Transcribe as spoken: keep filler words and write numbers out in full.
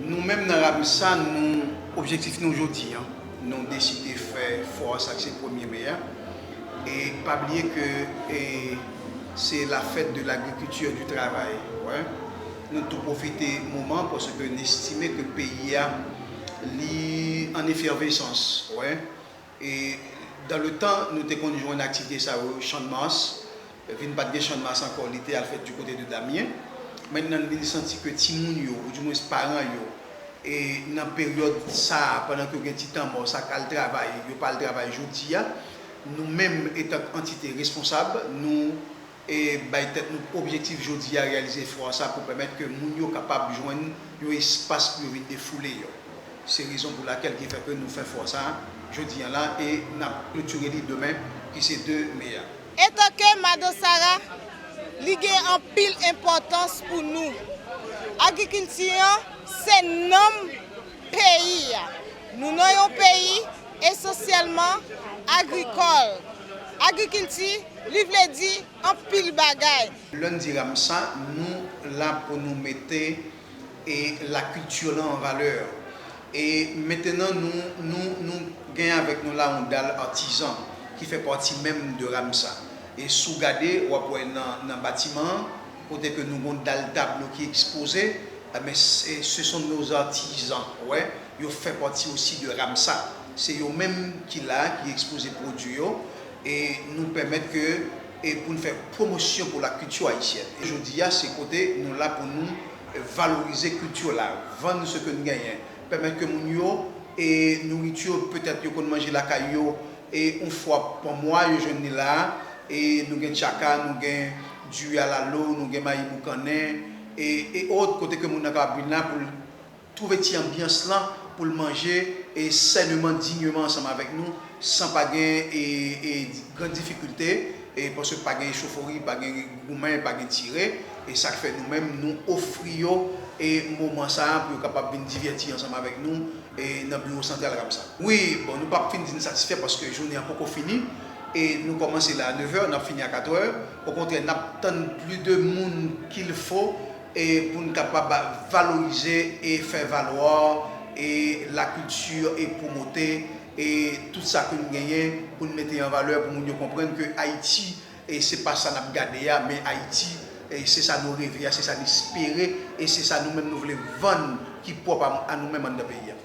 Nou menm nan Ramsa, nou, objektif nou jodi a, nou deside fè fwa sa ki se premye me a. E pa bliye ke e, se la fête de l'agriculture du travail. Wè. Nou tou pwofite moman paske n estime ke peyi a li an efervesans. Wè. E dans le temps, nou te konn jwenn aktivite sa yo, Channmas, vin pa t gen Channmas ankò, li te al fèt du côté de Damien. Mentnan, n vin santi ke timoun yo, oudimwens paran yo, e nan peryòd sa a, pandan ke yo gen ti tan mò, sa k al travay, yo pa al travay jodi a, nou menm, etan k antite responsab, nou e bay tèt nou objektif jodi a reyalize fwa sa pou pèmèt ke moun yo kapab jwenn yon espas pou yo vin defoule yo. Se rezon pou lakèl ki fè ke nou fè fwa sa jodi a la e n ap klotire li demen ki se de me a. Etanke Madan Sara, li gen anpil enpòtans pou nou. Agrikilti an se nanm peyi a. Nou nan yon peyi esansyèlman agrikòl. Agrikilti, li vle di anpil bagay. Lè n di Ramsa, nou la pou nou mete e la kilti lan an valè. E mentnan nou, nou, nou gen avèk nou la yon dal artisan ki fè pati menm de Ramsa. E si w gade, w ap wè nan, nan batiman an, kote ke nou gon dal tablo ki ekspoze, enben, se, ce sont nos artisans, wè, yo fè pati osi de Ramsa. Se yo menm ki la, ki ekspoze pwodui yo, e nou pèmèt ke, e pou n fè pwomosyon pou la kilti ayisyèn. E jodi a, se kote nou la pou nou valorize kilti la, vann se ke n genyen, pèmèt ke moun yo, e nouriti yo, petèt yo konn manje lakay yo, e yon fwa pa mwa, yo jwenn li la, e nou gen tchaka, nou gen diri a lalo, nou gen mayi boukannen, e, e ot, kote ke moun nan kapab vin la pou l twouve ti anbyans lan pou l manje e sènman, dinyman ansanm avèk nou, san pa gen e, e, gran difikilte, e paske pa gen echofori, pa gen goumen, pa gen tire, e sa k fè nou menm nou ofri yo e moman sa a pou yo kapab vin divèti ansanm avèk nou e nan biwo santral Ramsa. Wi, bon, nou p ap fin di n satisfè paske jounen an poko fini, e nou kòmanse la a nevè, n ap fini a katrè. Okontrè, n ap tann plis de moun qu'il faut e pou n kapab valorize e fè valwa e lakilti e pwomote e tout sa ke n genyen pou n mete an valè pou moun yo konprann ke Ayiti e se pa sa n ap gade a, men Ayiti e se sa nou reve a, se sa n espere e se sa nou menm nou vle vann ki pwòp a, a nou menm anndan peyi a.